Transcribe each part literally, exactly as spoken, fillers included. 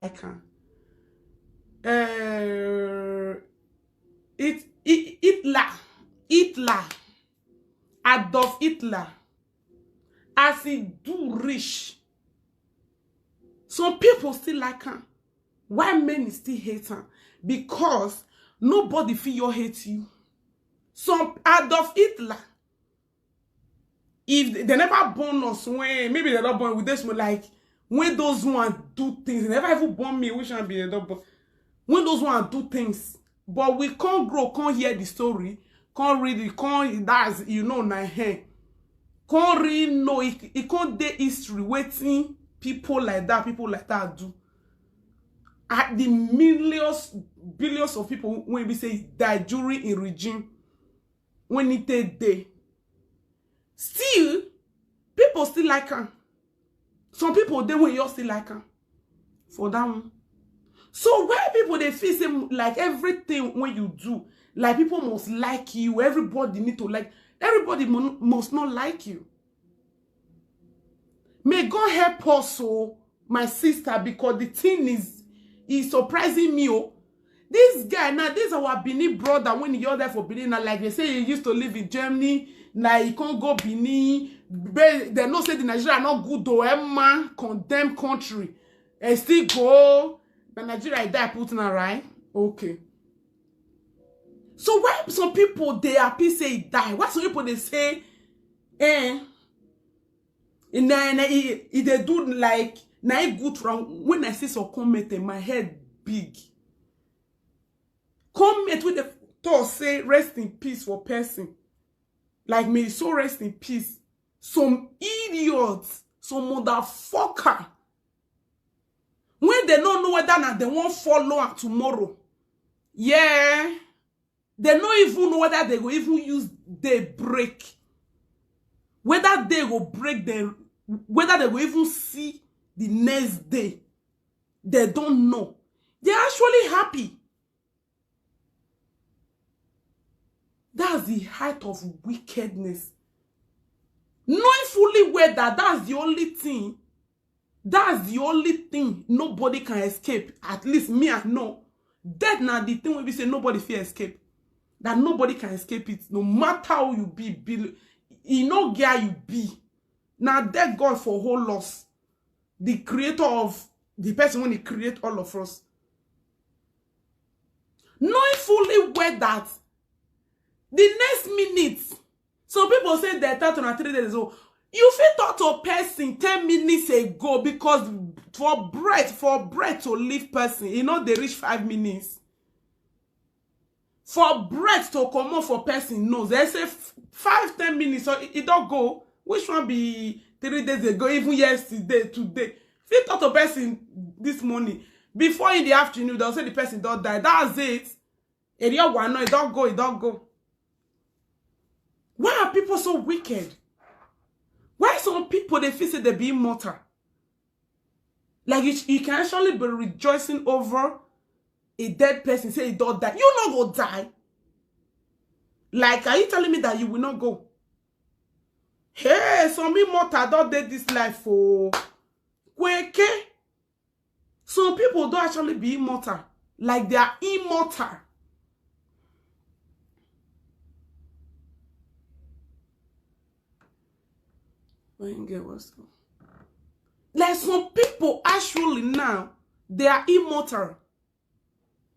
Like am. Uh, it, it, Hitler, Hitler, Adolf Hitler, as he do rich, some people still like am. Why many still hate am? Because nobody fit your hate you. Some Adolf Hitler, if they never born us, when maybe they not born with this, like, when those one do things, they never even born me, which one be the double. When those one do things, but we can't grow, can't hear the story, can't read it, can't, that's, you know, na here. Can't really know, it, it can't dey history, wetin people like that, people like that do. At the millions, billions of people wey be say die during in regime, when it take dey. Still, people still like am. Some people dey wey you still like am for that one. So why people dey feel say, like, everything when you do, like, people must like you, everybody need to like, everybody mu-, must not like you. May God help us, oh, my sister, because the thing is, is surprising me, oh. This guy now, this our Benin brother, when he there for Benin, now, like they say, he used to live in Germany. Now he can't go Benin. But they know say the Nigeria not good though. Emma condemn country and still go. The Nigeria die put now, right? Okay. So why some people they happy say he die? Why some people they say, eh? And then he, he they do like, na he good round. When I see some comment, eh, my head big. Comment with the thought say rest in peace for person. Like me, so rest in peace. Some idiots, some motherfucker. When they don't know whether na they won't follow am tomorrow. Yeah. They no even know whether they go even use day break. Whether they go break them, whether they go even see the next day. They don't know. They're actually happy. That's the height of wickedness. Knowing fully well that that's the only thing, that's the only thing nobody can escape. At least me, I know. Death na the thing wey be say nobody fit escape. That nobody can escape it. No matter how you be, be, e no get how you be. Na death God for whole us. The creator of the person when he create all of us. Knowing fully well that the next minute, some people say they talk to na three days ago. You fit talk to a person ten minutes ago because for breath, for breath to leave person, e no dey reach five minutes. For breath to comot for person nose, they say f-, five, ten minutes, so e, e don go. Which one be three days ago, even yesterday, today? Fit talk to person this morning. Before in the afternoon, they'll say the person don die. That's it. Area one, no, e don go, e don go. Why are people so wicked? Why some people they feel say they be immortal? Like you, you can actually be rejoicing over a dead person, say he don't die. You not go die. Like, are you telling me that you will not go? Hey, some immortal don't dead this life for Kweke. Some people don't actually be immortal. Like they are immortal. When you get what's up? Like some people actually now, they are immortal.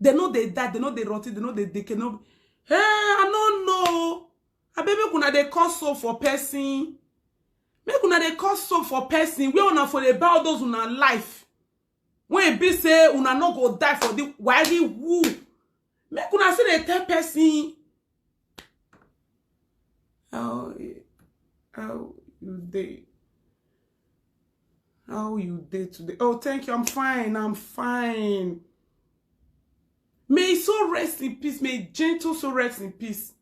They know they die, they know they rot, they know they, they cannot. Hey, I don't know. I bet make una dey cause soul for person. Make una dey cause soul for person. Where una for dey bow those una life? When e be say una no go die for the why the who? Make una say they tell person. How, how you dey? How you dey today? Oh, thank you. I'm fine. I'm fine. May he so rest in peace. May gentle so rest in peace.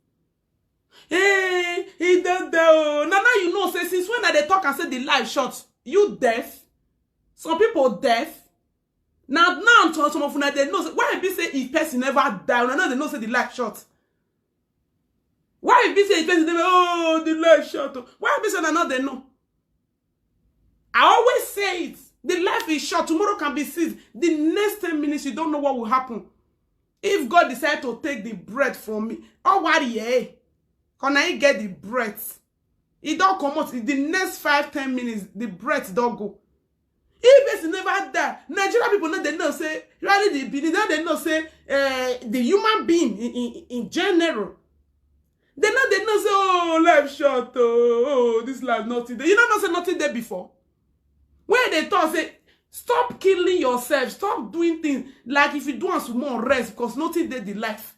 Hey, he dead there. Oh. Now, now you know, say since when I dey talk and say the life short, you deaf? Some people deaf. Now, now some, some of una they know. Say, why be say if person never die? Una know they know say the life short. Why be say if person never, oh, the life short? Oh. Why be say una know they know? I always say it. The life is short. Tomorrow can be seized. The next ten minutes, you don't know what will happen. If God decide to take the breath from me, oh, worry, eh? Can I get the breath? It don't come out. In the next five, ten minutes, the breath don't go. If person never die, Nigeria people know they know say, really the Benin, now they know say, uh, the human being in, in, in general. They know they know say, oh, life short, oh, oh, this life nothing dey. You don't know say nothing dey before. When they talk say, stop killing yourself, stop doing things. Like if you do a small rest, because nothing dey the life.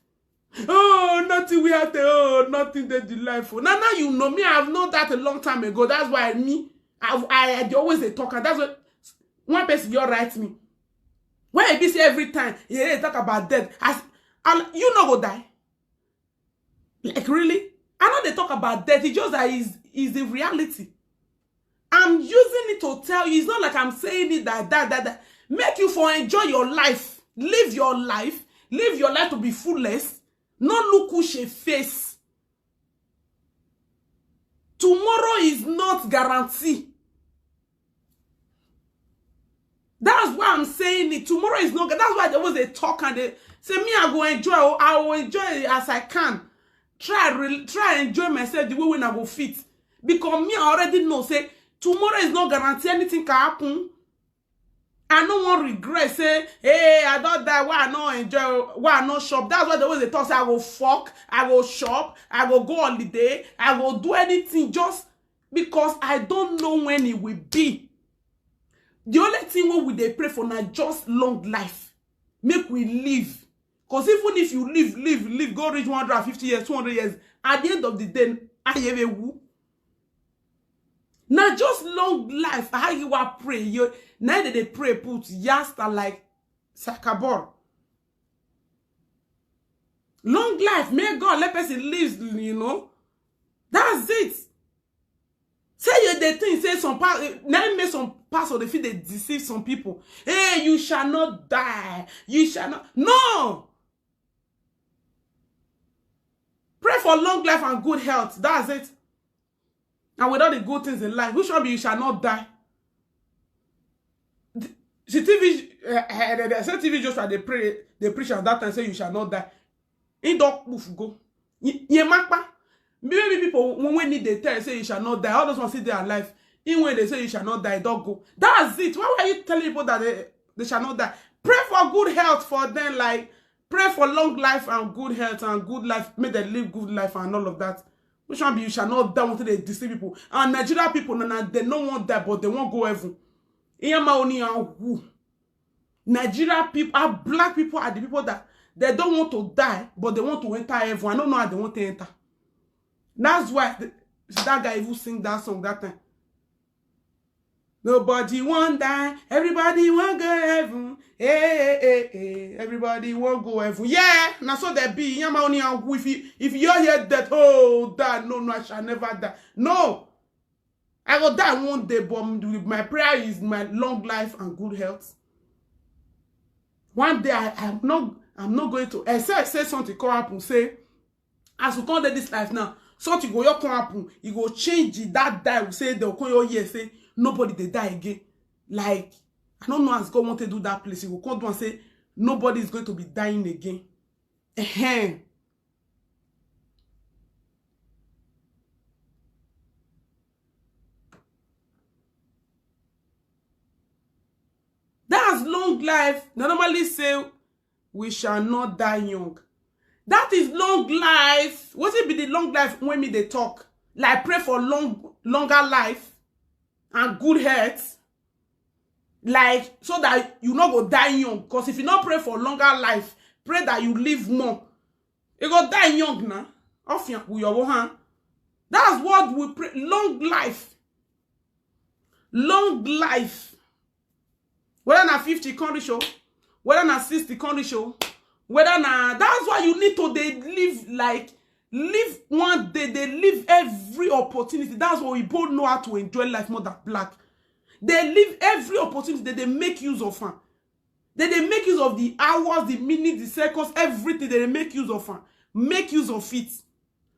Oh, nothing we have to, oh, nothing dey the life. Oh. Now, now you know me, I've known that a long time ago. That's why me, I, I, I dey always dey talk, and that's why one person you write me. When I be say every time, yeah, they talk about death. As, and you no go die. Like, really? I know they talk about death. It's just that is is the reality. I'm using it to tell you. It's not like I'm saying it that that that, that. Make you for enjoy your life. Live your life. Live your life to be fullest. No look who she face. Tomorrow is not guarantee. That's why I'm saying it. Tomorrow is not. That's why they always they talk and they say me I go enjoy. Oh, I will enjoy it as I can. Try re- try enjoy myself the way when I go fit, because me I already know say tomorrow is not guarantee anything can happen. I no wan regret say, hey, I don't die. Why I no enjoy? Why I no shop? That's why they always they talk say I go fuck, I go shop, I go go holiday, I go do anything just because I don't know when it will be. The only thing we will they pray for now just long life. Make we live. Because even if you live, live, live, go reach one hundred fifty years, two hundred years, at the end of the day, I have a woo. Now just long life. How you are pray? You now that they pray put yasta like sakabor. Long life, may God let person live, you know. That's it. Say you the thing, say some part now make some pastor they feel they deceive some people. Hey, you shall not die. You shall not. No. Pray for long life and good health. That's it. And with all the good things in life, which one be you shall not die? The- See T V, uh, uh, say T V Joshua they pray, they preach at that time say you shall not die. He don't poof go. Ye makpa. Maybe people when we need they tell say you shall not die. All those ones see they are alive. Even when they say you shall not die, don't go. That's it. Why are you telling people that they, they shall not die? Pray for good health for them, like pray for long life and good health and good life. Make them live good life and all of that. Which one be you shall not die until they deceive people? And Nigeria people, no, no, they no want die, but they won't go heaven. Iyama oni and who? Nigeria people, our black people are the people that they don't want to die, but they want to enter heaven. I don't know how they want to enter. That's why the, that guy even sing that song that time. Nobody won't die. Everybody won't go heaven. Hey, hey, hey, hey. Everybody won't go heaven. Yeah, now so there be. Yama oni and who if you if you hear that, oh, that no, no, I shall never die. No, I will die one day, but my prayer is my long life and good health. One day I, I'm not I'm not going to except say something come happen. Say as we come dey this life now, something go your come happen. E go change it. That die we say they'll come your year say nobody they die again. Like I don't know as God want to do that place. He will come down and say nobody is going to be dying again. Ehen. That's long life. They normally say we shall not die young. That is long life. What it be the long life when me they talk? Like pray for long longer life and good health. Like so that you not go die young. Because if you not pray for longer life, pray that you live more. You go die young now. Off your hand. That's what we pray. Long life. Long life. Whether na fifty country show, whether na sixty country show, whether na that's why you need to they live like live one day, they live every opportunity. That's why we both know how to enjoy life more than black. They live every opportunity that they make use of. Am. Then they make use of the hours, the minutes, the seconds, everything that they make use of. Am. Make use of it.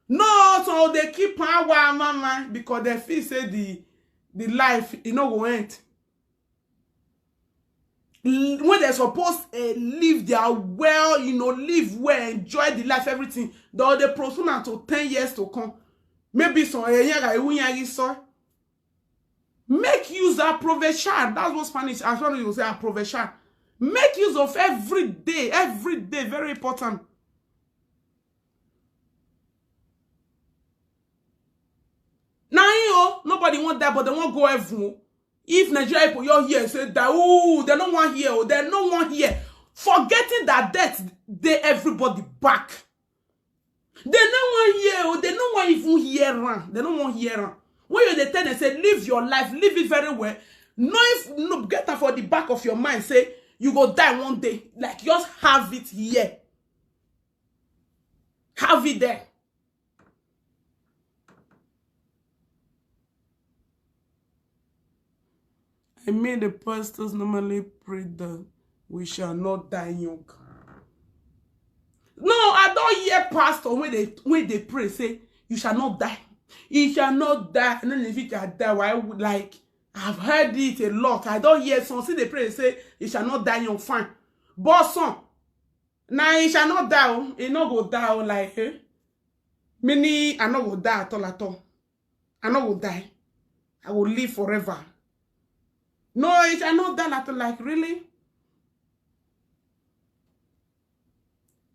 No, so they keep power, mama, because they feel say the the life you know go end. when they suppose uh, live their well, you know, live well, enjoy the life, everything. They dey postpone am to ten years to come. Maybe some eh, yẹn ra ewu yẹn rí sọ. Make use of aprovechar. That's what Spanish, as well you say aprovechar. Make use of every day. Every day, very important. Now, you know, nobody want that, but they want go heaven. If Nigeria people you hear say that, oh, they no want hear, oh, they no want hear. Forgetting that death, they everybody back. They no want hear, oh, they no want even hear am. They no want hear am. When you dey tell them say live your life, live it very well. No, if no get am for the back of your mind, say you go die one day. Like just have it here. Have it there. I mean, the pastors normally pray that we shall not die young. No, I don't hear pastor when they when they pray say you shall not die. You shall not die. I don't know if you can die. Why would like I've heard it a lot. I don't hear some see they pray say you shall not die young. Fine, but some now you shall not die. Oh, you no go die. Oh, like eh? Meaning I no go die at all at all. I no go die. I will live forever. No, it I no die at all. Like really?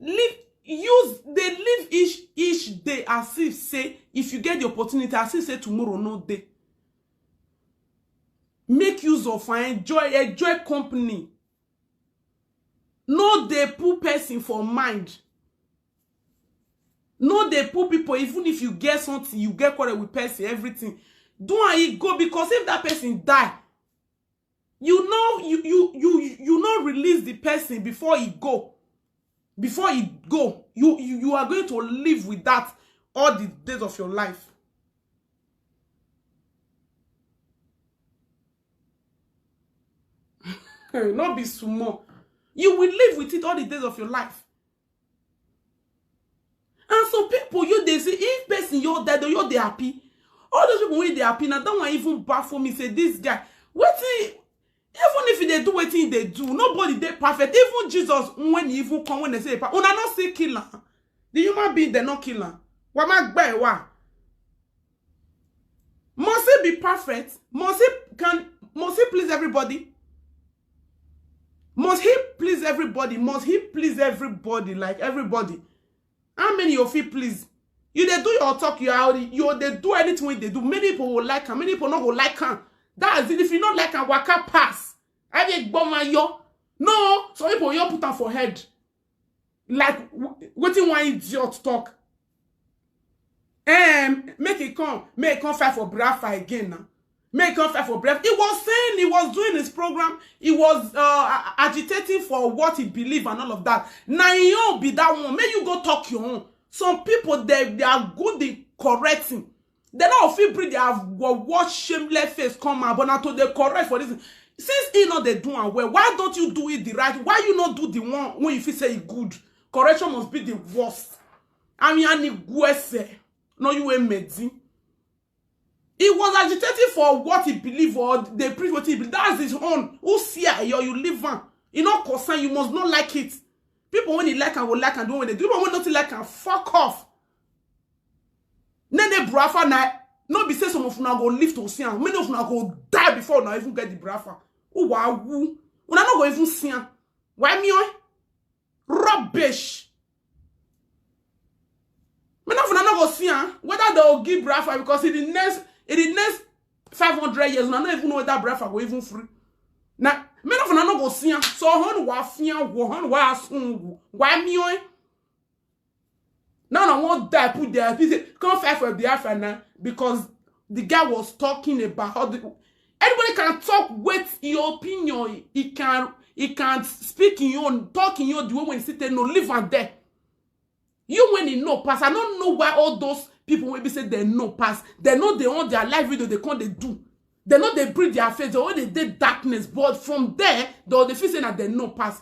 Live use they live each each day as if say if you get the opportunity, as if say tomorrow no day. Make use of and enjoy enjoy company. No dey put person for mind. No dey put people, even if you get something, you get quarrel with person, everything. Do and e go because if that person die, you know you you you you no release the person before he go. Before he go, you you, you are going to live with that all the days of your life. No be small. You will live with it all the days of your life. And some people you they say if person you dead or you they happy. All those people when they happy now, that one even baffle me. Say this guy, what even if they do what they do, nobody they perfect. Even Jesus, when he even come, when they say, una not say kill him. The human being they not kill him. What my guy what? Must he be perfect? Must he can must he please everybody? Must he please everybody? Must he please everybody? Like everybody. How many of you please? You they do your talk, you are you they do anything when they do. Many people will like him, many people not will like him. That's it. If you not like him, waka pass. I dey gboma yo. No, some people you put am for head. Like wetin one idiot talk. Um, make it come, make it come fight for Biafra again now. Make it come fight for Biafra. He was saying he was doing his program. He was uh, agitating for what he believed and all of that. Now you be that one. May you go talk your own. Some people they, they are good in correcting. They don't feel breathe. They have watch shameless face come out, but now to the correct for this. Since he not they do am well, why don't you do it the right? Why you not do the one when you feel say it good? Correction must be the worst. I mean, ani guese. No, you ain't medzi. He was agitating for what he believe or they preach what he believe. That's his own. Who see you, you live on. You know, concern, you must not like it. People when they like and will like and do when they do, but when don't like and fuck off. Nene brafa na no be say some of una go live to see am. Many of una go die before una even get the brafa. Who wa who? Una no go even see am. Why me? Rubbish. Many of una no go see am. Whether they will give brafa because in the next in the next five hundred years, una no even know whether brafa go even free. Now, many of una no go see am. So hon wa fian wo hon wa sun wo. Why me? Now I won't die, put their people come fight for Biafra now because the guy was talking about how the, anybody can talk with your opinion. He can he can speak in your own, talk in your own the way when he say no, leave am there. You when he no pass, I don't know why all those people will be say they no pass. They know they own their life video they can't they do. They know they breathe their face, they already did darkness, but from there, they they feel say that they no pass.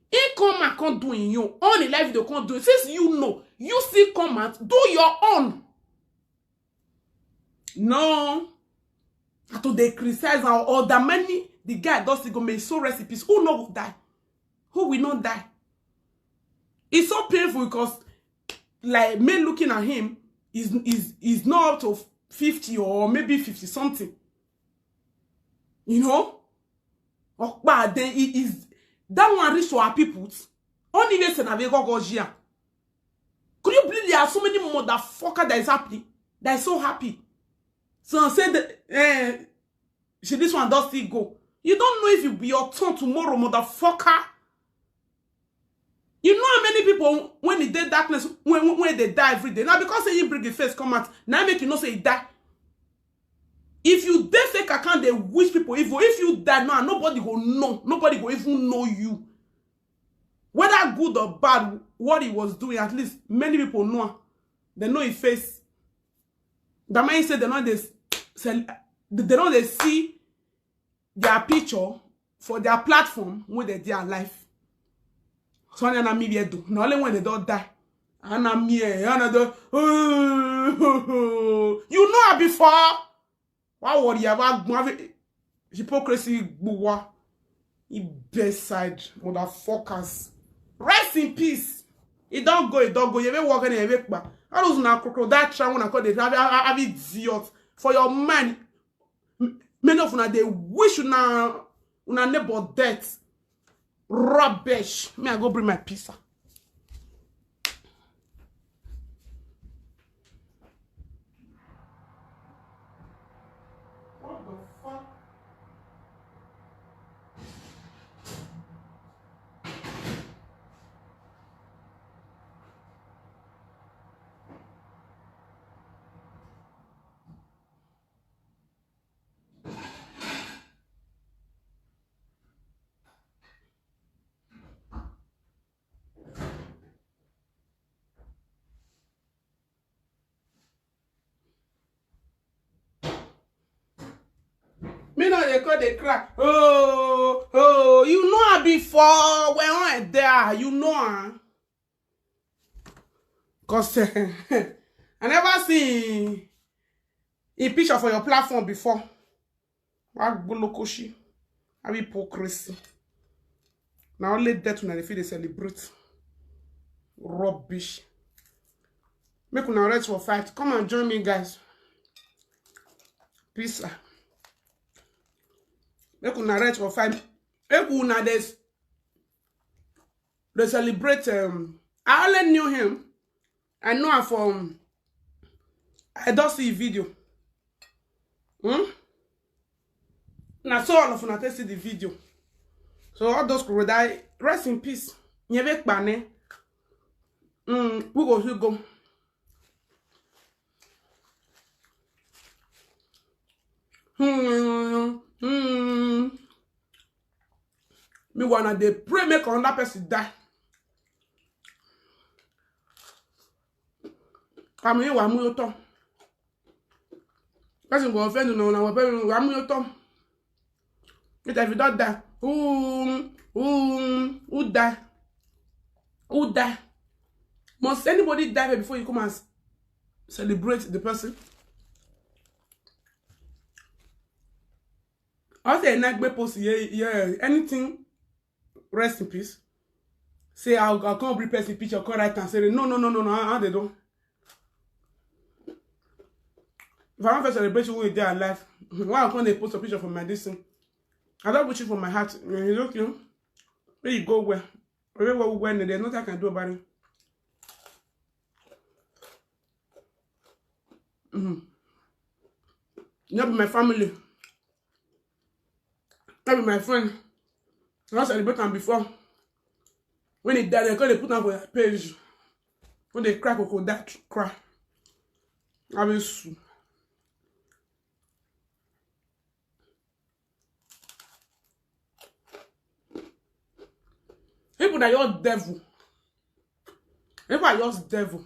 He come and can't do in you. Only life they can't do. Since you know, you still come and do your own. No. To they criticize or, or that many The guy don still go, may his soul rest in peace. Who no go die? Who will not die? It's so painful because, like, me looking at him is is is not up to fifty or maybe fifty something. You know? Okpa, then it is that one reach to our people. Only way say na we go go here. Could you believe there are so many motherfucker that is happy, that is so happy? So I said, eh, she, this one does still go. You don't know if you be your turn tomorrow, motherfucker. You know how many people when they dey darkness, when when they die every day. Now because say you bring the face come out, now make you know say you die. If you dey fake account, they wish people evil. If you die now, nobody go know. Nobody go even know you. Whether good or bad, what he was doing, at least many people know. They know his face. That man say they know they sell, they know they see their picture for their platform when they dey alive. So na me we do. Not only when they don't die. And I'm here, and I don't. You know her before. Why worry about hypocrisy? Gbuwa. You bedside motherfuckers. Rest in peace. It don't go, it don't go. You ever walk in a wake back. I don't know crocodile try when I call the have have idiot for your mind. Many of una they wish una una neighbor death. Rubbish. Me, I go bring my pizza. What the fuck? Me now they call they cry. Oh, oh, you know her before. When I there, you know her. Cause I never see a picture for your platform before. Why golokoshi? How hypocrisy? Now only death when they feel they celebrate. Rubbish. Make una rest for fight. Come and join me, guys. Peace. Ah. Make una rest for fight. Make una this. They celebrate. Um, I only knew him. I know her from. I don't see video. Hmm? Now so all of una take see the video. So all those crocodile, rest in peace. Nyebe kpane. Hmm. Who go, who go? Hmm. Hmm. Me wanna dey pray make another person die. Kàmú yín wàá mú yóò tọ́. Person go offend una, una go pay me, wàá mú yóò tọ́. If you don't die, who, who, who die? Who die? Must anybody die before you come and s- celebrate the person? I say, not be post, yeah, yeah, anything, rest in peace. Say, I'll, I'll come bring person picture, come write and say, no, no, no, no, no, how they don't? If I want to celebrate you with their life, why I can't they post a picture from my distance? I don't wish it from my heart. Eh, it's okay. Where you go, where? Where, where, where, there's nothing I can do about it. Mm-hmm. Not be my family. Not be my friend. I don't celebrate them before. When they die, they call they put them for their page. When they cry, cocoa that cry. I will sue. People that your devil. People are just devil.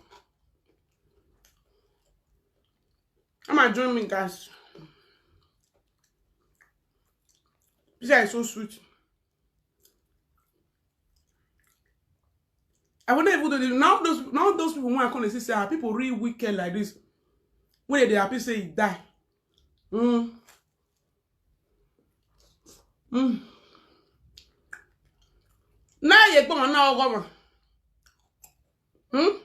Come and join me, guys. Pizza is so sweet. I wonder if they, now those now those people when I come and see say, ah, people really wicked like this. When they happy say he die. Mm. Mm. Now you go on now, go on. Hmm?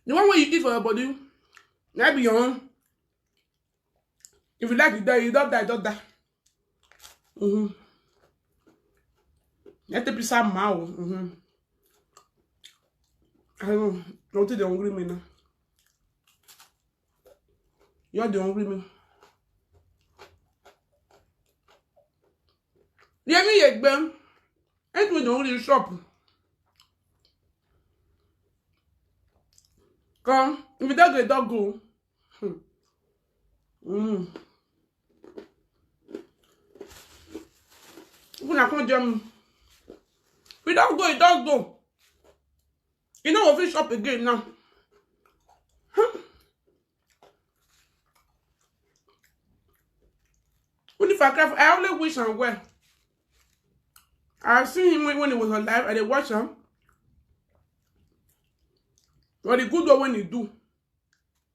The one wey you eat for your body, na be your own. If you like to die, you don die, don die. Mm-hmm. Let the pizza ma o. Mm-hmm. I know. Don't dey hungry me now. You dey hungry me. Yemi Yegbe. Ain't me the only shop. Come, if you don't go, don't go. Hmm. Mm. Una come join me. We don't go, you don't go. You know we fit shop again now. Hmm. Only if I cry, I only wish am well. I see him when, when he was alive, I dey watch am. But the good one when he do,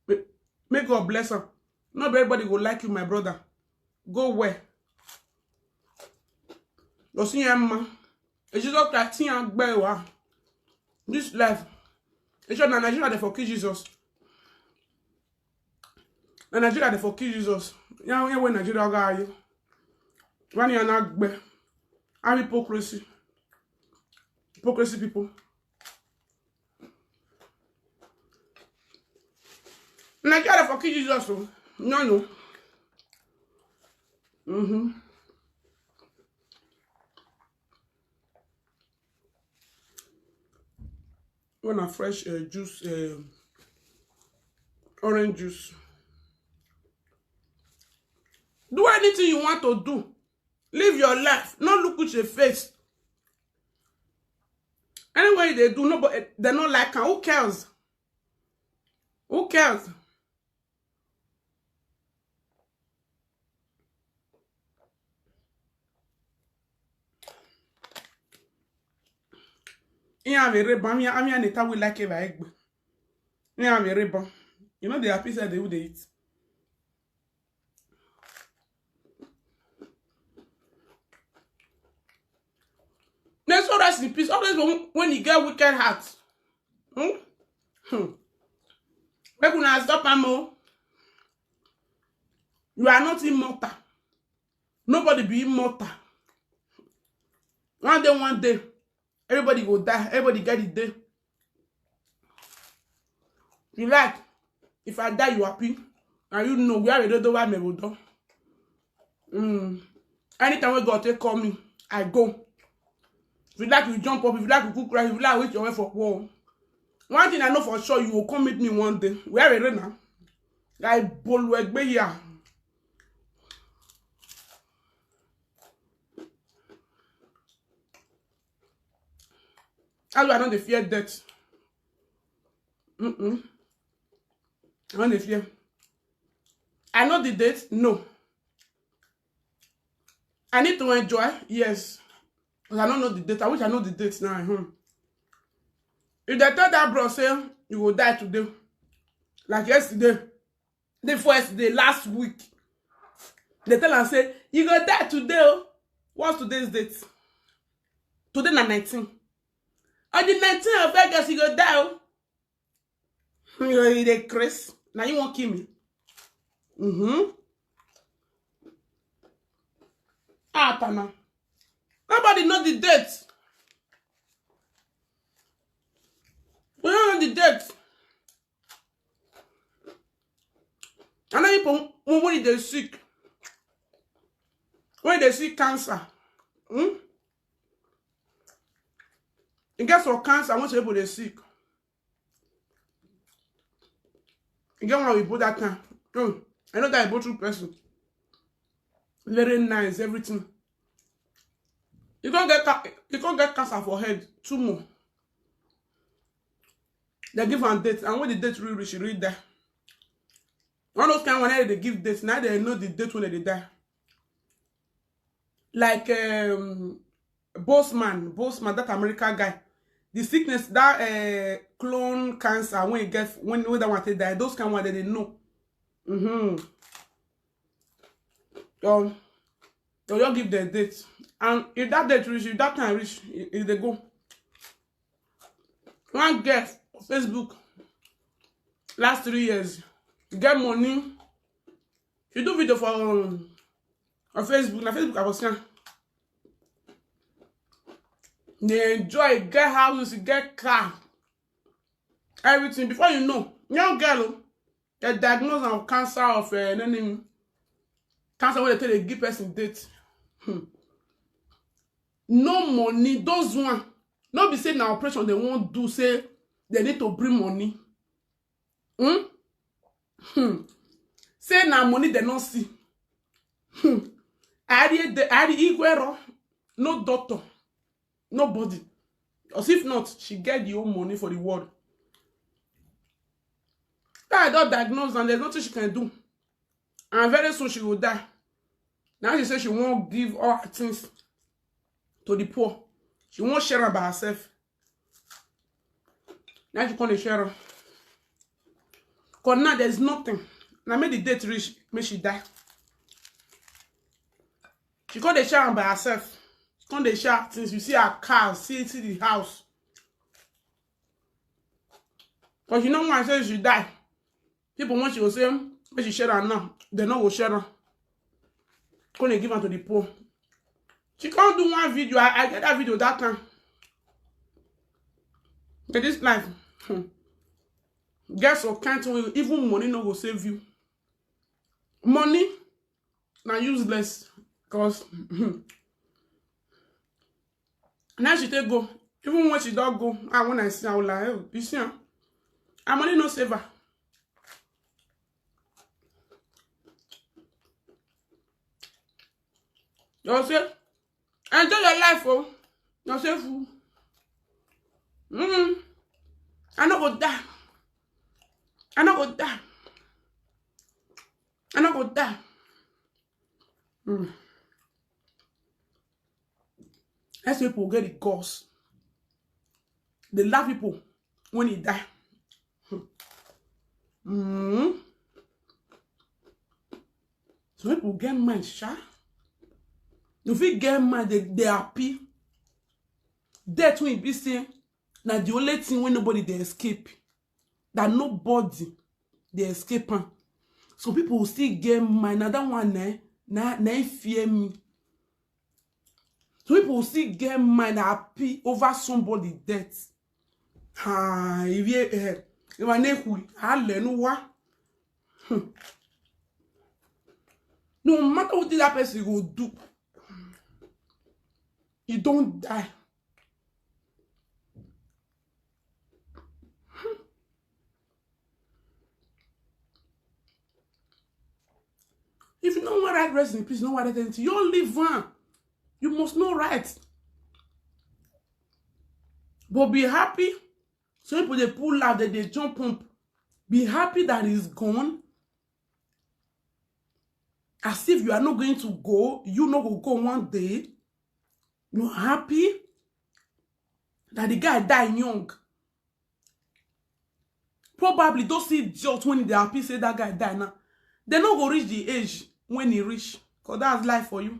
may, may God bless am. Not everybody go like you, my brother. Go well. Go see him, ma. Jesus Christ, see him, gbe wa. This life. It's sure na Nigeria dey for kill Jesus. Na Nigeria dey for kill Jesus. Ya, ya, when Nigeria go, ayo. When you not gbe. Have hypocrisy. Hypocrisy people. Nigeria dey for kill Jesus o. No, no. Mm-hmm. When I fresh, uh, juice, uh, orange juice. Do anything you want to do. Live your life. No look with your face. Anyway, they do, nobody, they don't like her. Who cares? Who cares? Ihe a mere ban, ihe a mere neta we like ebe egbe. Ihe a mere ban. You know they happy say they would eat. May soul rest in peace. Always when, when you get wicked heart. Hmm? Hmm. Make una stop am o. You are not immortal. Nobody be immortal. One day, one day, everybody go die. Everybody get the day. You like, if I die, you happy. And you know, we are a do why me go do. Mm. Anytime we go take call me, I go. If you like, you jump up. If you like, you cook rice. If you like, wait your way for war. One thing I know for sure, you will come meet me one day. We are a now. Like Bolwegbe here. How do I know the fear death? Mm-mm. I know the fear. I know the date? No. I need to enjoy? Yes. But I don't know the date. I wish I know the date now. Hmm. If they tell that bro, say, you will die today. Like yesterday. The first day, last week. They tell am say, you go die today o. What's today's date? Today na nineteen. On the nineteenth of August, you go die o. You go, you dey craze. Now you won't kill me. Mm-hmm. Ah, Tana. Nobody know the date. We don't know the date. I know people when, when they sick. When they sick cancer. Hmm? You get some cancer, when some people they sick. You get one we put that time. Hmm. I know that I go through person. Very nice, everything. You can't get ca-, you can't get cancer for head. Two more. They give am date, and when the date really reach, you read there. One of those kind when they give date, now they know the date when they die. Like, um, Bossman, Bossman, that America guy. The sickness, that, uh, clone cancer, when you get, when, when that one take die, those kind one that they know. Mm-hmm. Or dem just give dem date. And if that date reach, if that time reach, e, e dey go. One girl for Facebook last three years, get money. She do video for, um, on Facebook. Na Facebook I was saying. They enjoy, get houses, get car, everything. Before you know, young girl, oh, they diagnose am with cancer of, uh, name, cancer wey dey take dey give person date. Hmm. No money, those one. No be say na operation dem wan do, say dem need to bring money. Hmm? Hmm. Say na money dem no see. Hmm. Ari de, Ari Igwero, no doctor, nobody. As if not, she get the whole money for the world. That I don diagnose and there's nothing she can do. And very soon she will die. Now she say she won't give all her things to the poor. She won't share am by herself. Now she come dey share am. 'Cause now there's nothing. Now make the date reach, make she die. She come dey share am by herself. She come dey share her things. You see her cars, see, see the house. 'Cause you know why I say she die. People, when she go say, when she share am now, they no go share am. Come dey give am to the poor. She come do one video. I, I get that video that time. But this life, hmm, get some kind thing wey even money no go save you. Money na useless, 'cause now she take go. Even when she don go, ah, when I see her, I was like, "Oh, you see her? Her money no save her." You say, "Enjoy your life, oh. You say, fool. Mm. I no go die. I no go die. I no go die." Mm. That's why people get the curse. They laugh people when he die. Mm. Some people get mind, sha. You fit get mind, they, they happy. Death wey be say na the only thing wey nobody dey escape. That nobody dey escape am. Some people will still get mind. Na that one, eh, na, na im fear me. Some people will still get mind happy over somebody death. Ah, if you, eh, if I never, I learn what. Hmm. No matter what that person go do, you don't die. If you no wan write rest in peace, no wan write anything, you leave am. You must no write. But be happy. Some people dey pull laugh, they dey jump up. Be happy that he's gone. As if you are not going to go, you no go go one day. You're happy that the guy die young. Probably those idiot when they happy say that guy die now, they no go reach the age when he reach. 'Cause that's life for you.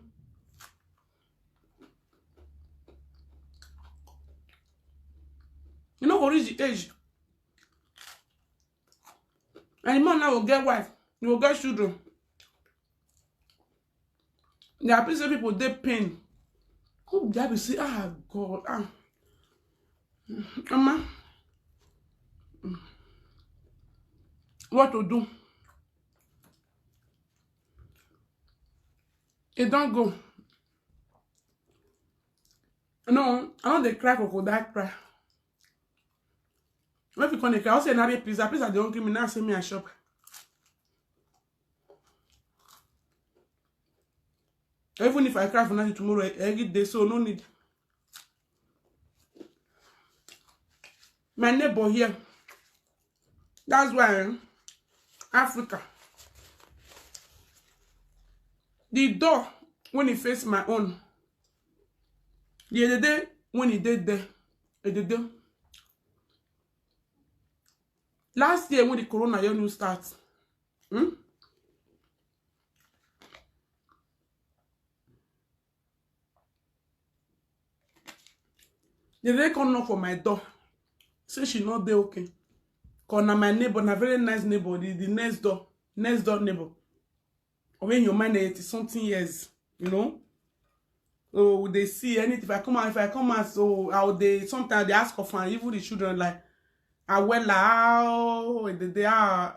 You no go reach the age. And the man now will get wife, he will get children. There are plenty people dey pain. Who be that be say, ah, God, ah, Mama, what to do? E don go. No, I no dey cry crocodile cry. When people come dey cry, I say na be pizza, pizza dey hungry me now. Say me I shop. Even if I cry for nothing tomorrow, I, I get day, so no need. My neighbor here. That's why, eh, Africa. The door when he face my own, the other day when he did there, he did there. Last year when the corona year new start, hmm? The lady come knock for my door. Say she no dey okay. Cause na my neighbor, na very nice neighbor, the, the next door, next door neighbor. When your man eighty something years, you know. So they see anything. If I come out, if I come out, so how they sometimes they ask of her, even the children like, "Awella, how they, they are,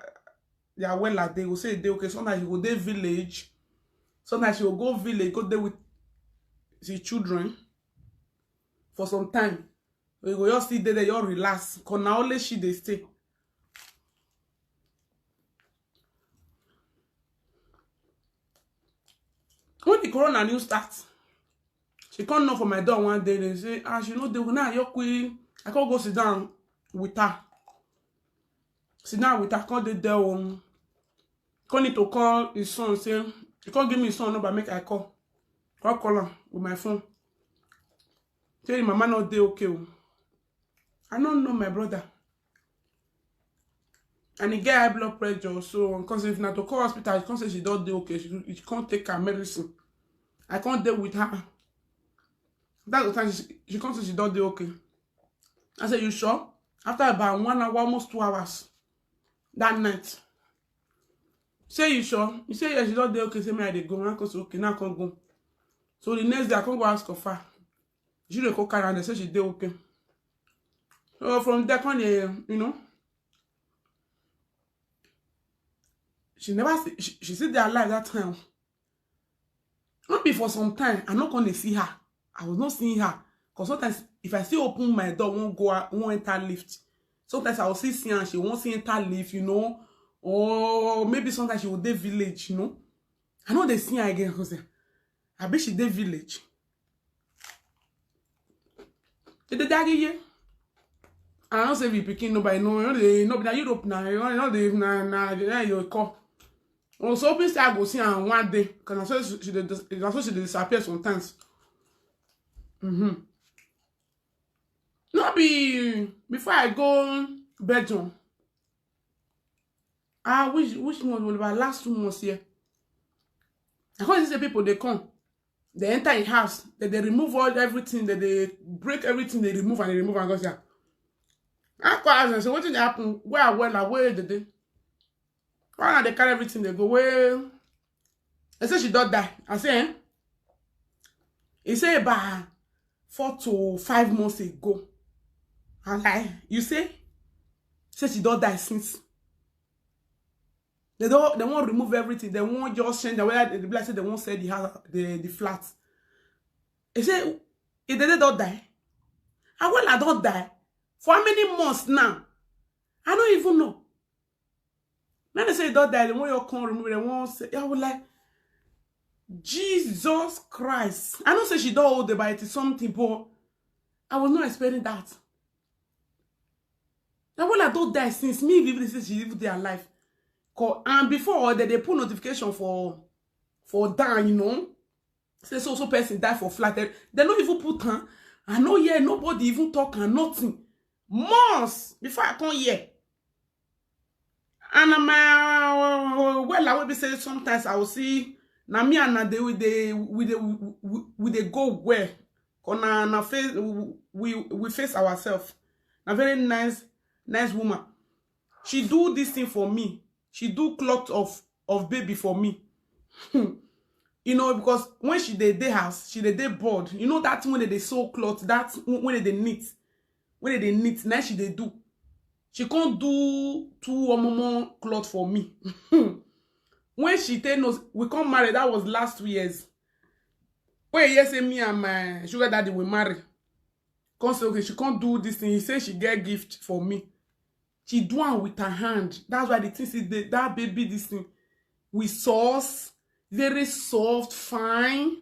they are well, they will say they okay." Sometimes you go dey village, sometimes you go go village, go there with the children for some time. You go just sit there, you relax. Cause na only she dey stay. When the corona news start, she come knock for my door one day. They say, "Ah, she no dey now. You queen." I come go sit down with her. Sit down with her. Come dey there. Um, come need to call his son. Say he come give me his son number. Make I call. Come call am with my phone. Say him mama no dey okay. Oh. I don't know my brother. And he get high blood pressure. So, because if not to call hospital, she come say she don't dey okay. She, she can't take her medicine. I can't deal with her. That's the time she, she come say she don't dey okay. I said, "You sure?" After about one hour, almost two hours that night. Say, "You sure?" He say, "Yes, she don't dey okay." Say, "Me, I dey go." I come say, "Okay, now I come go." So the next day, I come go ask of her. She dey go carry and they say she dey okay. So from there, come dey, you know, she never see, she, she still dey alive that time. Not be for some time, I not gonna see her. I was not seeing her. Because sometimes if I still open my door, won't go out, won't enter lift. Sometimes I will see see her and she won't see enter lift, you know. Or maybe sometimes she will dey village, you know. I know they see her again because I bet she dey village. They dey daddy ye. I don't say we picking nobody. No, no, they no be na Europe na. You know, they na na na you call. Oh, so hoping say I go see her one day. Cause I saw she dey dis- I saw she dey disappear sometimes. Mm-hmm. Not be before I go Belgium. Ah, which which month will be last two months here? I can't say people they come. They enter a house, they, they remove all everything, they, they break everything, they remove and they remove and go say, "Ah, I come ask them, say, what did happen? Where I well, where did they? Why not they carry everything, they go away?" They say she don't die. I say, eh? He say about four to five months ago. I lie. You say? Say she don't die since. They don't. They won't remove everything. They won't just change the way they be like say they won't sell the house, the, the flat. He say, "If they don't die, I will I don't die for how many months now? I don't even know." Now they say don't die. They won't you come remove. They won't say. I was like, "Jesus Christ!" I don't say she don't hold the bite something, but I was not expecting that. Now when I don't die since me, even say she even dey alive. Co- And before that, they put notification for for down, you know. Say so so person die for flat. They, they don't even put her. I know yeah, nobody even talk and nothing. Months before I come here. And my uh, well, I will be saying sometimes I will see now me and na they with the with the with the go where. Cause na na face we we face ourselves. Na very nice nice woman. She do this thing for me. She do cloth of of baby for me. You know, because when she dey dey house, she dey dey bored. You know that when they dey sew cloth, that when they dey knit, when they dey knit, now she dey do. She can't do two omomo cloth for me. When she tell us we come marry, that was last two years. When you say me and my sugar daddy we marry, come say okay, she can't do this thing. He say she get gift for me. She do am with her hand. That's why the thing see the, that baby this thing with sauce, very soft, fine.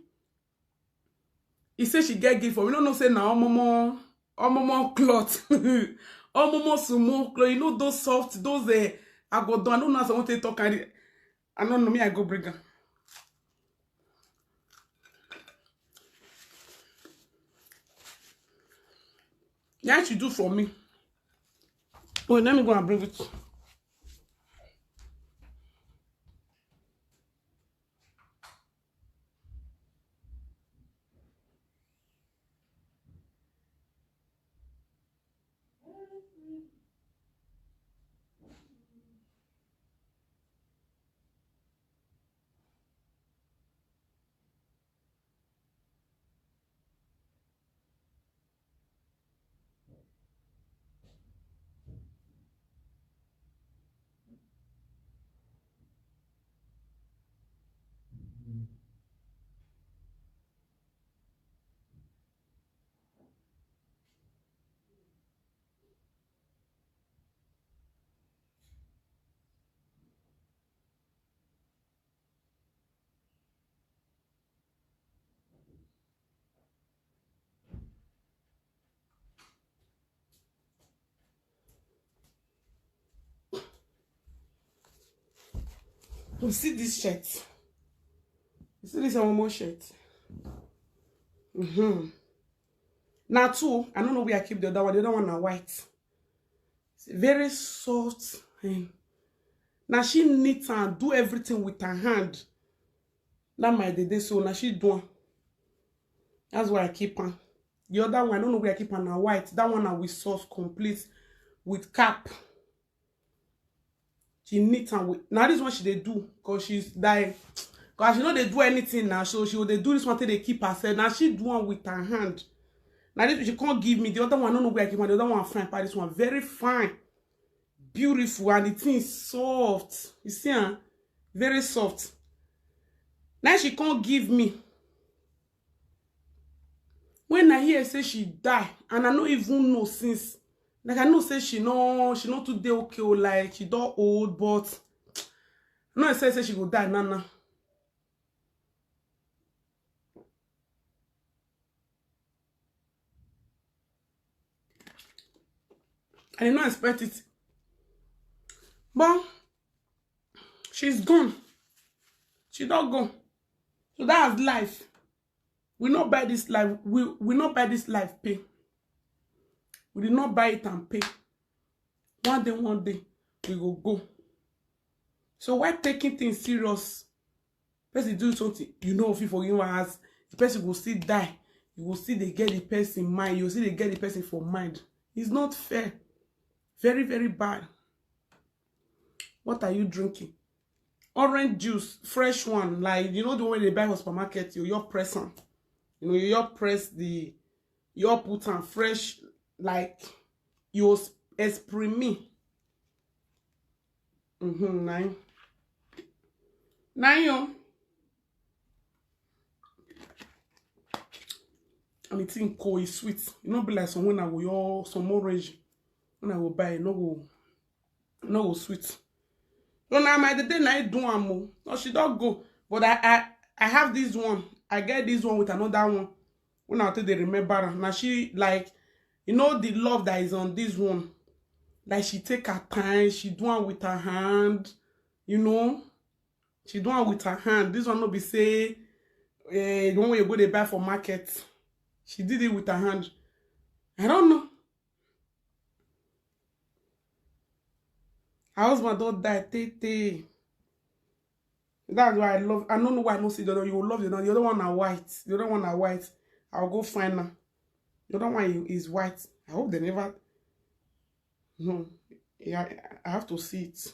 He say she get gift for me. No, no, say na omomo, omomo cloth, omomo sumo cloth. You know those soft, those uh, I go down. I don't know as I want to talk. I, I don't know me. I go bring am. Yeah, she do for me. Oh, let me go and bring it. You see this shirt? You see this one more shirt? Mm-hmm. Now two, I don't know where I keep the other one. The other one are white. It's very soft. And now she knit and do everything with her hand. That my day, day so now she do am. That's why I keep am. The other one, I don't know where I keep am, na white. That one na with source complete with cap. She knit am with. Now this one she dey do because she's die. Because she no dey do anything now, so she go dey do this one till they keep herself. Now she do one with her hand. Now this she can't give me. The other one, I don't know where I keep am. The other one fine, but this one very fine, beautiful, and the thing is soft. You see, huh? Very soft. Now she can't give me. When I hear say she die, and I no even know since. Like I know say she no, she no too dey okay, oh, like she don old, but I no expect say she go die now now. I did not expect it. But she's gone. She don't go. So that's life. We not buy this life. We we not buy this life pay. We did not buy it and pay. One day, one day, we go go. So why taking things serious? Person do something, you know, if you forgive one as the person will still die. You will see they get the person mind. You will see they get the person for mind. It's not fair. Very, very bad. What are you drinking? Orange juice, fresh one. Like, you know the one they buy for supermarket, you your press am. You know, you your press the your put am fresh, like you exprime. Mm-hmm. Nine. Nine yo. And the thing cold is sweet. You know, be like some when I go your some orange. When I go buy, no go, no go sweet. So now my day now I do am o. No, she don't go. But I, I, I have this one. I get this one with another one. When I tell they remember am. Now she like, you know, the love that is on this one. Like she take her time, she do am with her hand, you know. She do am with her hand. This one no be say eh, the one wey you go dey buy for market. She did it with her hand. I don't know. Her husband don't die, tey tey. That's why I love. I don't know why I no see the other. You love the other. The other one are white. The other one are white. I'll go find her. The other one is white. I hope they never. No, yeah, I have to see it.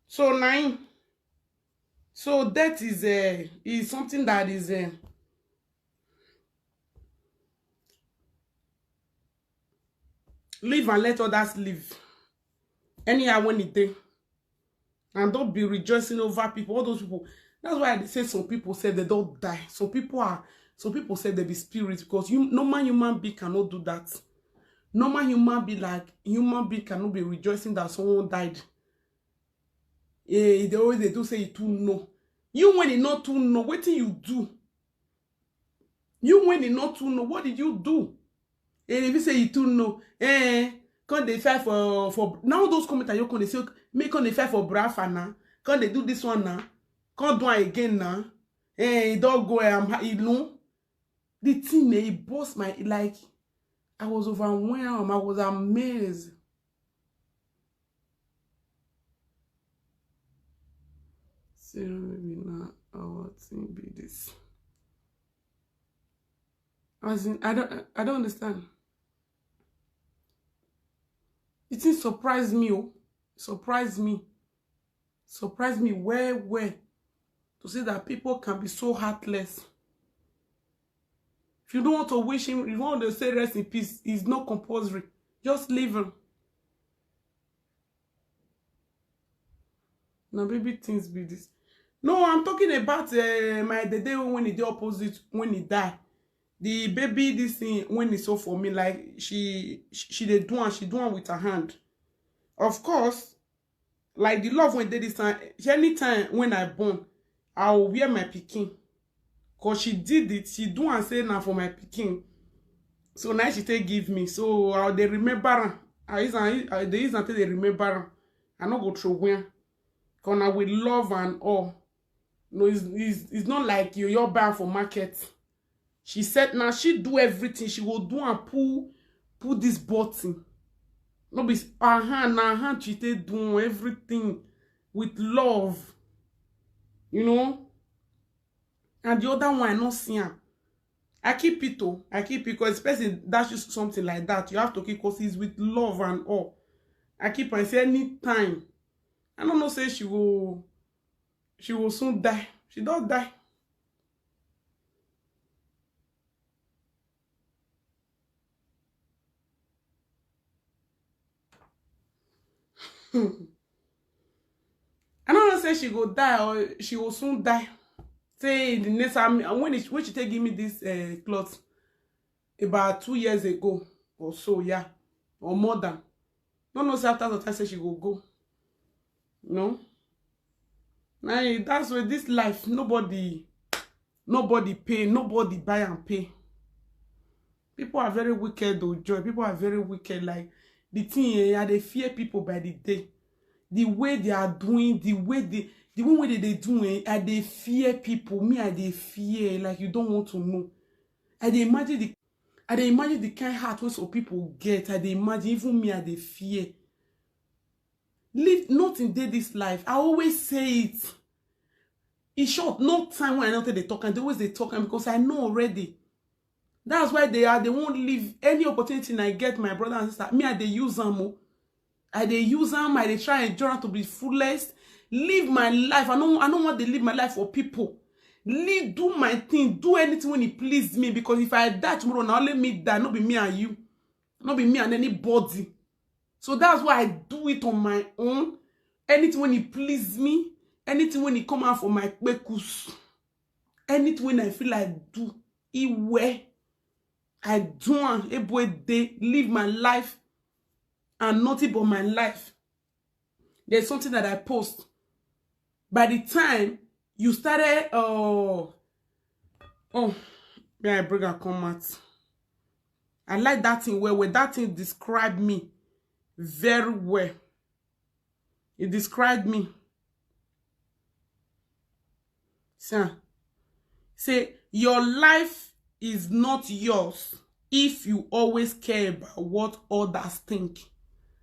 So nine. So that is uh, is something that is uh, live and let others live. Anyhow when it dey, and don't be rejoicing over people. All those people. That's why I say some people say they don't die. Some people are. Some people say they be spirits because you normal human being cannot do that. Normal human being like human being cannot be rejoicing that someone died. Eh, they always they do say you too know. You when you not too know, what do you do? You when you not too know, what did you do? Eh, if you say you too know, eh, come they fight for for now those comments you come they say make come they fight for Brafa now. Come they do this one now. Come do it again now. Eh, it don't go. Um, you know, the thing may boss my like. I was overwhelmed. I was amazed. Sarah, maybe not our thing be this. As in, I don't, I don't understand. It thing surprised me, oh, surprised me, surprised me well, well, to see that people can be so heartless. If you don't want to wish him, if you want to say rest in peace, it's not compulsory. Just leave him. Now, baby, things be this. No, I'm talking about uh, my the day when he did opposite when he died. The baby, this thing when he saw for me, like she she, she dey do and she do am with her hand. Of course, like the love when dey this time, anytime when I born, I will wear my pikin. Cause she did it, she do and say now for my pikin. So now she take give me. So I they remember am. I use am, I they use am take they remember am. I no go throw away am. Gonna with love and all. No, it's, it's, it's not like you, you're buying for market. She said now she do everything. She will do and pull, pull this button. No be s- her hand, her hand she take do everything with love. You know? And the other one, I not see her. I keep it though. I keep it because person dash you something like that. You have to keep because it's with love and all. I keep and say anytime. I don't know say she will she will soon die. She don't die. I don't know say she go die or she will soon die. Say the next time when it, when she take give me this uh, cloth about two years ago or so, yeah, or more than. No know say after the time say she go go. No. Now that's why this life nobody nobody pay, nobody buy and pay. People are very wicked though, Joy. People are very wicked. Like the thing, eh, I dey fear people by the day. The way they are doing, the way they the one way they dey do, eh, I dey fear people. Me, I dey fear. Like you don't want to know. I dey imagine the I dey imagine the kind heart wey some people get. I dey imagine even me, I dey fear. Live nothing dey this life. I always say it. In short, no time when I don't take the talk, and they always they talk, and because I know already. That's why they are they won't leave any opportunity I get, my brother and sister. Me, I they use them. Oh. I they use them. I they try and journey to be fullest. Live my life. I don't I don't want to live my life for people. Live, do my thing. Do anything when it please me. Because if I die tomorrow, now let me die. Not be me and you. Not be me and anybody. So that's why I do it on my own. Anything when it please me, anything when it come out for my kpekus, anything when I feel like do, it where I do am, able day, live my life and nothing but my life. There's something that I post. By the time you started, oh, oh, may I bring a come out. I like that thing well, well. That thing described me very well. It described me. Sir, say your life is not yours if you always care about what others think.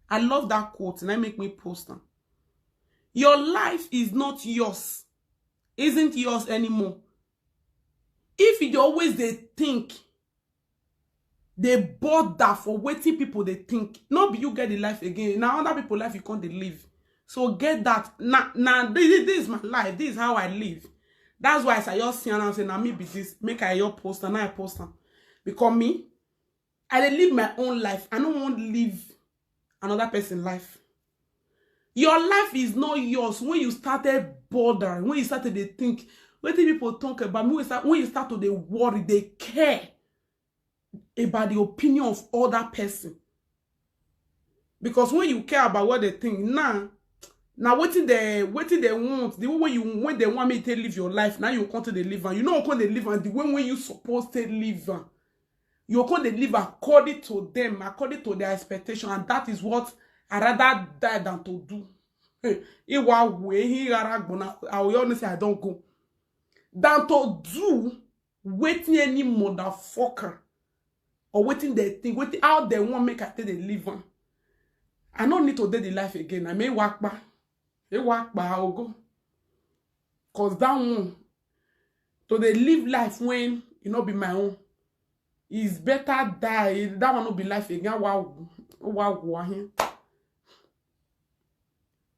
I love that quote, and I make me post them. Your life is not yours, isn't yours anymore. If you always they think, they bother for waiting people they think, not be you get the life again. Now other people life you can't they live. So get that. Now, now this, this is my life. This is how I live. That's why I say your see and say now me be this. Make I your post and I post them. Because me, I dey live my own life. I don't want to live another person's life. Your life is not yours. When you started bothering, when you started to think, when the people talk about me, when you start, when you start to they worry, they care about the opinion of other person. Because when you care about what they think, now, now waiting they waiting they want the way when you when they want me to live your life, now you come to the live and you know come to live and the way when you supposed to live and you come to live according to them, according to their expectation, and that is what I rather die than to do. Hey, Iwa way he rara gbona. I will only say I don't go than to do waiting any motherfucker or waiting they think waiting how they want make I take the live on. I don't need to do the life again. I may walk back. They walk back. I'll go. Cause that one to they live life when it not be my own. It's better die. That one not be life again. Wow, wow, wow.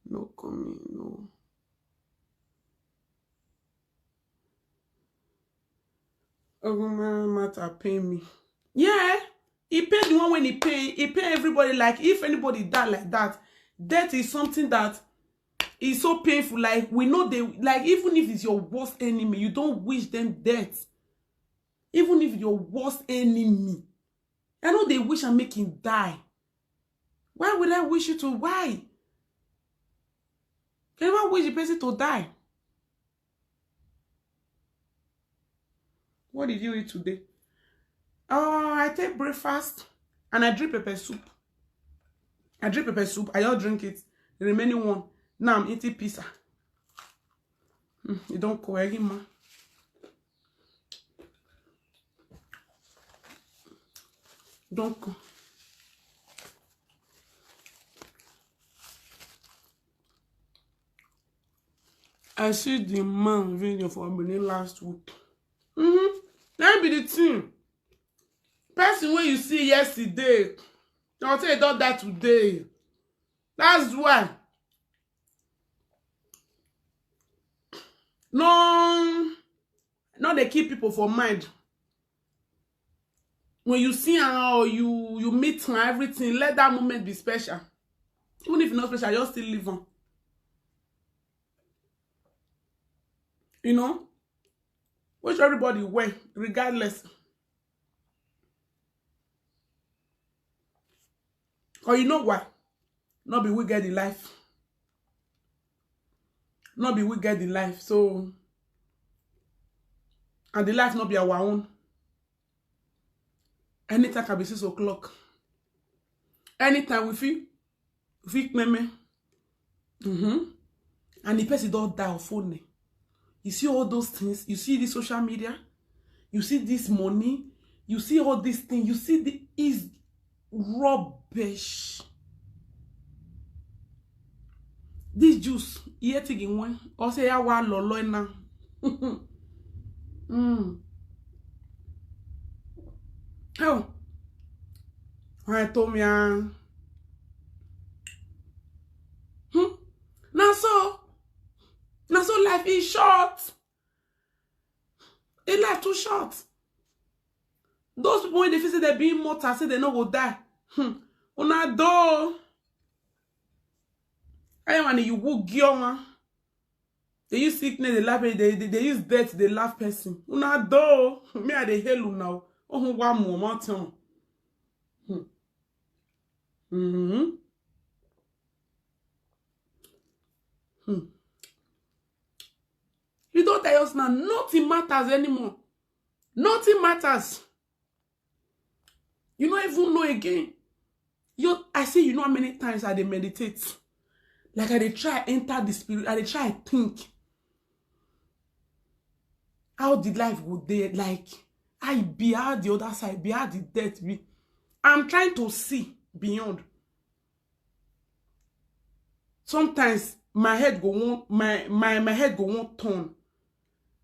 No coming, no. Ogunmara matter pain me. Yeah, he paid the one when he pay. He pay everybody. Like if anybody die like that, death is something that is so painful. Like we know they like even if it's your worst enemy, you don't wish them death. Even if your worst enemy, I know they wish I make him die. Why would I wish you to why? Can you wish the person to die? What did you eat today? Oh, I take breakfast and I drink pepper soup. I drink pepper soup. I all drink it. The remaining one. Now I'm eating pizza. Mm, e don cold, Egima. Don cold. I see the man video for Benin last week. Mm-hmm. That be the thing. Person wey you see yesterday, na say e don die today. That's why. No, no dey keep people for mind. When you see am or you, you meet am, everything, let that moment be special. Even if e no special, just still leave am. You know? Wish everybody well, regardless. Or you know why? No be we get the life. No be we get the life. So, and the life no be our own. Anytime can be six o'clock. Anytime we feel, we feel meme. Mm-hmm. And the person don die of phone. You see all those things. You see the social media. You see this money. You see all these things. You see the is rubbish. This juice, here taking one. Or say I want lolo now. Mm. Oh, I told me, ah. Hmm. Now so, now so life is short. A life too short. Those people when they feel say they being mortal, say they no go die. Hmm. Una do. I want you will give one. They use sickness, they laugh, they, they, they use death, they laugh person. Una do. Me, I dey hail una o. Oh, one more, one time. Hmm. Mm-hmm. Hmm. You don't tell us now, nothing matters anymore. Nothing matters. You no even know again. You, I say, you know how many times I dey meditate? Like, I dey try enter the spirit, I dey try think how the life go dey, like, I be how the other side, be how the death be. I'm trying to see beyond. Sometimes my head go one, my, my, my head go one turn.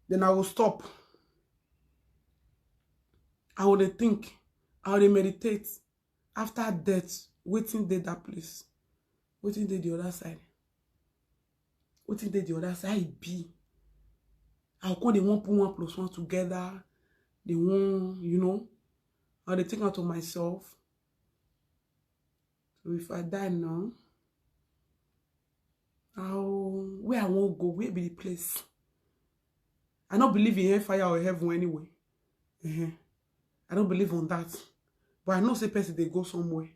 Then I will stop. I will dey think. I will dey meditate. After death, wetin dey that place? Wetin dey the other side? Wetin dey the other side be? I go come dey one put one plus one together. They won't, you know. I dey think out of myself. So if I die now, how, where I won't go, where be the place? I don't believe in hellfire or heaven anyway. Uh-huh. I don't believe on that. But I know say person they go somewhere.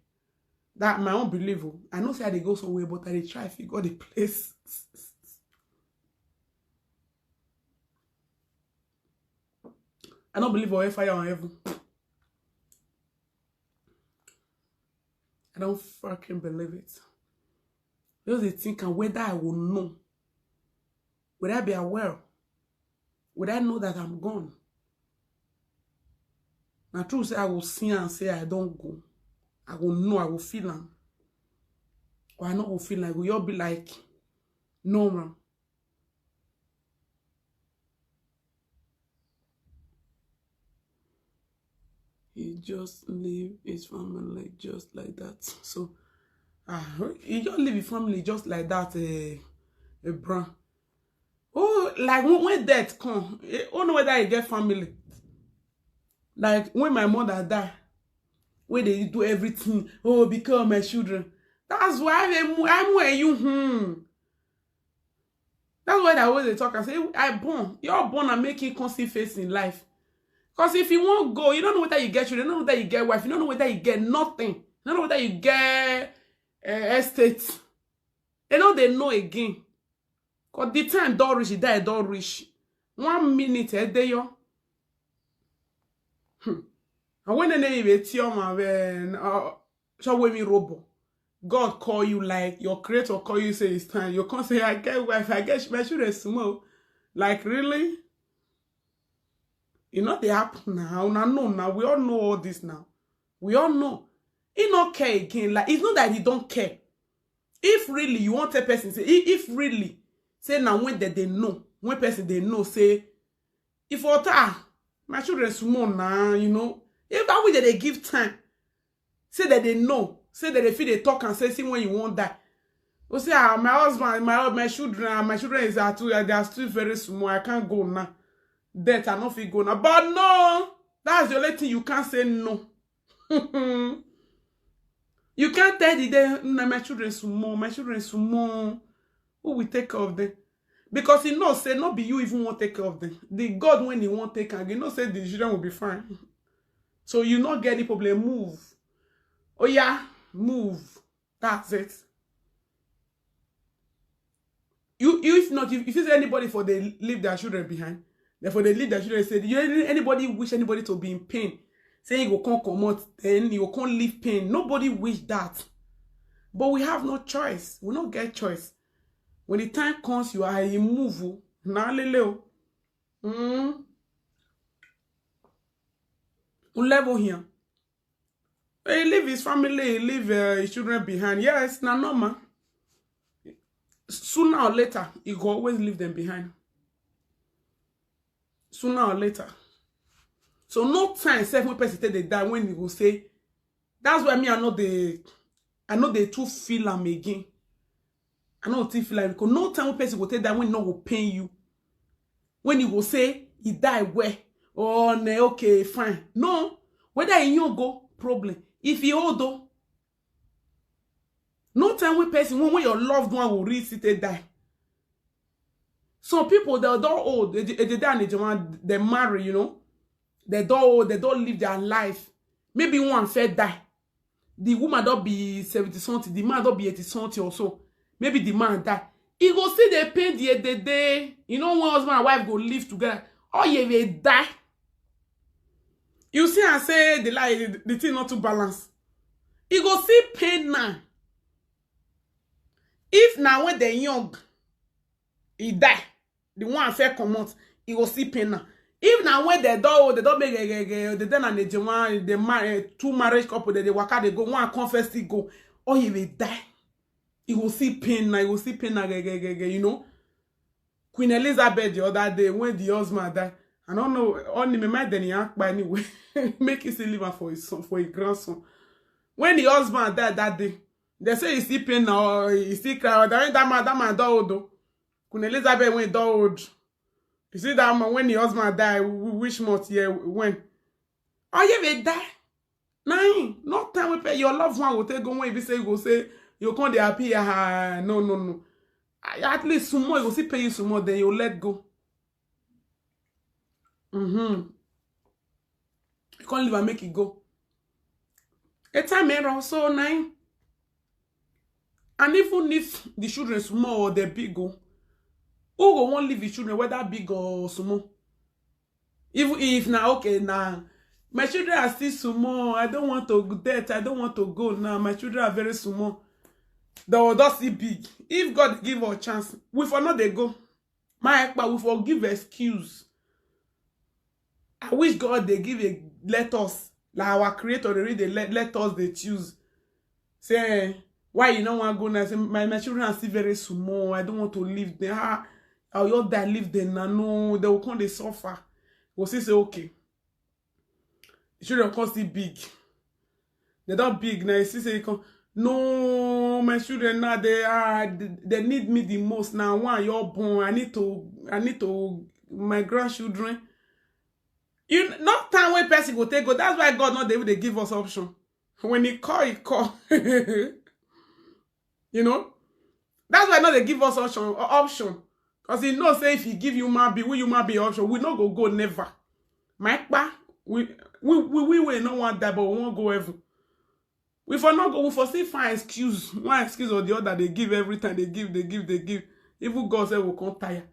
That my own belief. Oh. I know say they go somewhere, but I dey try figure the place. I don't believe on hellfire or heaven. I don't fucking believe it. Just dey think am whether I will know. Will I be aware? Will I know that I'm gone? Na true say I will see and say I don't go. I will know, I will feel am. Or I no go feel like, will you be like normal? He just leave his family just like that. So, ah, he just leave his family just like that, eh, eh, bro. Oh, like when, when death come, eh, oh no, whether he get family. Like when my mother die, when they do everything, oh, because of my children. That's why I'm, I'm where you, hmm. That's why I always dey talk and say, I born. You're born and make it come see face in life. Because if you won't go, you don't know whether you get children, you don't know whether you get wife, you don't know whether you get nothing. You don't know whether you get, eh, estate. They know they know again. Because the time don't reach, the day don't reach. One minute, eh, dey yo. Hmm. And when they name it, your man, when, uh, so when we robo, God call you, like, your creator call you, say it's time. You can't say, I get wife, I get my children small. Like, really? E no dey happen now. Una know now. We all know all this now. We all know. He no care again. Like, it's not that he don't care. If really you want a person, say, if, if really, say now when that they know, when person they know, say, if for ah, my children small now, you know, if I will they give time, say that they know, say that they feel they talk and say, see when you won't die. We say, ah, my husband, my my children, ah, my children is at they are still very small. I can't go now. Death, I no fit go now. But no, that's the only thing you can't say no. You can't tell the day, "Nah, my children small, my children small. Who will take care of them?" Because he know say not be you even want take care of them. The God when he won't take care, you know say the children will be fine. So you not get any problem. Move. Oh yeah, move. That's it. You, if not, if, if you say anybody for they leave their children behind, therefore they leave their children. Say, you, anybody wish anybody to be in pain? Say you go come come out, then you go come leave pain. Nobody wish that. But we have no choice. We not get choice. When the time comes, you are a move. Now, lele o. Mm. We level here. He leave his family, he leave uh, his children behind. Yes, na normal. Sooner or later, he go always leave them behind. Sooner or later. So no time, sef, when person take dey die, when he go say, that's why me, I know they, I know they too feel am again. I know too feel am because no time when person go take die when no go pain you. When you go say he die well, oh, ne, okay, fine. No, whether he young go, problem. If he old though, no time when person, when, when your loved one will reach it, they die. Some people, they don't old, they, they, they die and they, they marry, you know. They don't old, they don't live their life. Maybe one fair die. The woman don't be seventy something, the man don't be eighty something or so. Maybe the man die. He go see the pain the, the day. You know, when husband and wife go live together. Oh, you will die. You see, I say the lie, the thing not to balance. He go see pain now. If now when they young, he die, the one fair comot, he go see pain now. If now when they don't, they don't make a, a, a, they then and they one, they marry two marriage couple, they, they waka, they go one confess, they go. Oh, he will die. He will see pain now. He will see pain now. Ge, ge, ge, ge, you know. Queen Elizabeth the other day when the husband died, I don't know. Only me my Daniel by anyway. Make it see liver for his son, for his grandson. When the husband died that day, they say he see pain now. He see cry. That, that man, that man don't old though. Queen Elizabeth went down old. You see that man when the husband die, which month year when? Oh, you will die. Nine. No time we pay your loved one will take go when you say you go say you can't dey happy. Ah, no, no, no. At least some more, you go see pay you some more, then you let go. Mm-hmm. You can't leave and make it go. A time error, so nine. And even if the children small or they're big, go, who go want leave the children, whether big or small? Even if now, okay, now my children are still small. I don't want to death. I don't want to go now. My children are very small. They will just see big. If God give us chance, we for not they go. My ekpa, we for give excuse. I wish God they give a let us, like our creator, they really let, let us they choose. Say, why you don't want to go now? Say, my, my children are still very small. I don't want to leave them. Ah, I'll just die, leave them now. No, they will come, they suffer. We'll see, say, okay. The children come still big. They don't big now. You see, say, you come, no, my children now, they are, they need me the most now. One, you're born. I need to, I need to, my grandchildren. You no time when person go take go. That's why God not they, they give us option. When he call, he call. You know? That's why not they give us option, option. Because he knows say if he give human being, we human being option, we not go go never. My pa, we we we we, we no want that, but we won't go heaven. We for not go, we for still find excuse, one excuse or the other. They give every time, they give, they give, they give. Even God said we can't tire.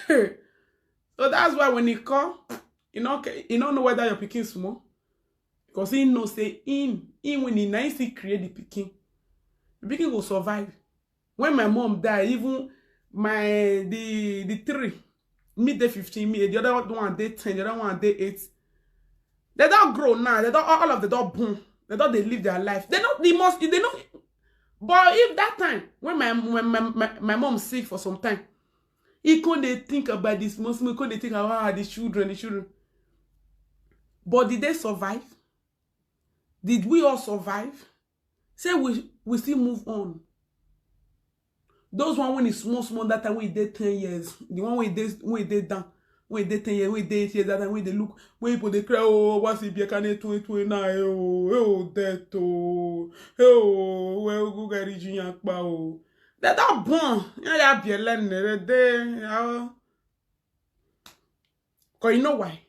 So that's why when he call, you know, you don't know whether your picking small, because he know say him, him when he nice, he create the picking. The picking will survive. When my mom die, even my the the three, Me dey fifteen, me, the other one dey ten, the other one dey eight. They don't grow now. They don't, all of them don't boom. They don't, they live their life. They know the most, they know. But if that time, when my, when my, my, my mom sick for some time, he couldn't think about this most, he couldn't think about, ah, the children, the children. But did they survive? Did we all survive? Say we, we still move on. Those one when it's small, small, that time we did ten years. The one we did, we did down. We did ten years, we did eight years, that time we dey look, when people dey cry, oh, what's it be, can it twenty twenty-nine, oh, oh, death, oh, oh, where we go get region yakpa, oh. They don't born. Yeah, yeah, be a learn, they, yeah. 'Cause you know why?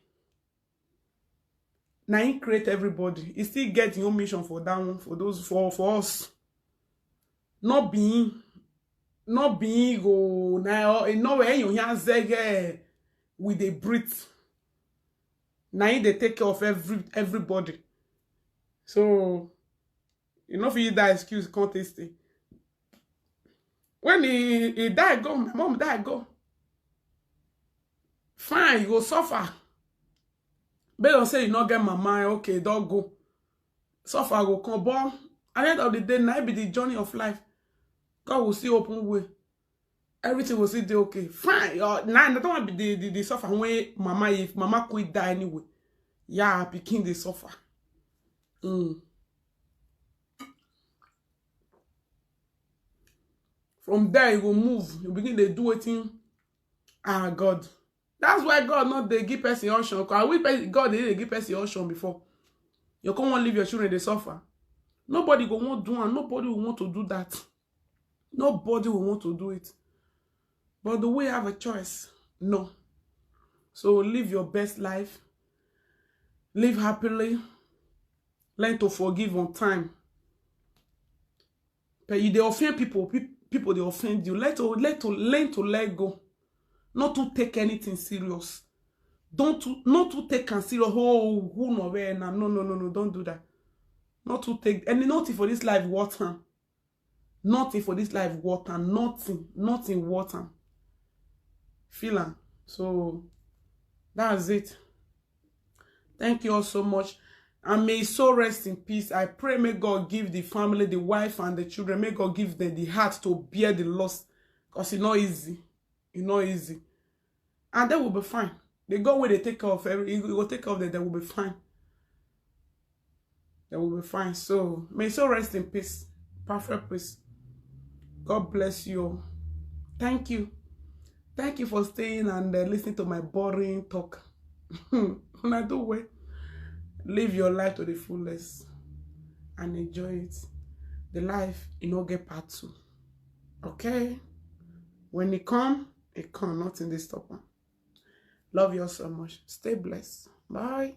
Now he create everybody. He still get your mission for that one, for those, for, for us. Not being, not being go now. No way you hear zege with the breathe. Now he dey take care of every, everybody. So you know, if you that excuse, can't taste it. When he, he die go, my mom die go. Fine, you go suffer. But don't say you not get mama, okay, don't go. Suffer go come, but at the end of the day, now be the journey of life. God will still open way. Everything will still be okay. Fine. Your, now, I don't want the, the, the suffer when mama, if mama quit die anyway. Yeah, begin the suffer. Mm. From there, you go move. You begin to do a thing. Ah, God. That's why God not dey give person option. 'Cause we pe-, God dey give person option before. You can't want leave your children, they suffer. Nobody go want do, and nobody will want to do that. Nobody will want to do it. But do we have a choice? No. So live your best life. Live happily. Learn to forgive on time. But you dey offend people, peop-, people dey offend you. Let to, let to, learn to let go. Not to take anything serious. Don't to, not to take am serious. Oh, who no where now? No, no, no, no. Don't do that. Not to take any, nothing for this life worth am. Nothing for this life worth am. Nothing, nothing worth am. Feel am. So that's it. Thank you all so much. And may his soul rest in peace. I pray may God give the family, the wife and the children, may God give them the heart to bear the loss. 'Cause it's not easy. It's not easy. And they will be fine. The God will take care of every, he will take care of them. They will be fine. They will be fine. So may his soul rest in peace. Perfect peace. God bless you all. Thank you. Thank you for staying and, uh, listening to my boring talk. When I do well, live your life to the fullest and enjoy it. The life, you know, get part two. Okay? When it come, it come. Nothing dey stop am. Love you all so much. Stay blessed. Bye.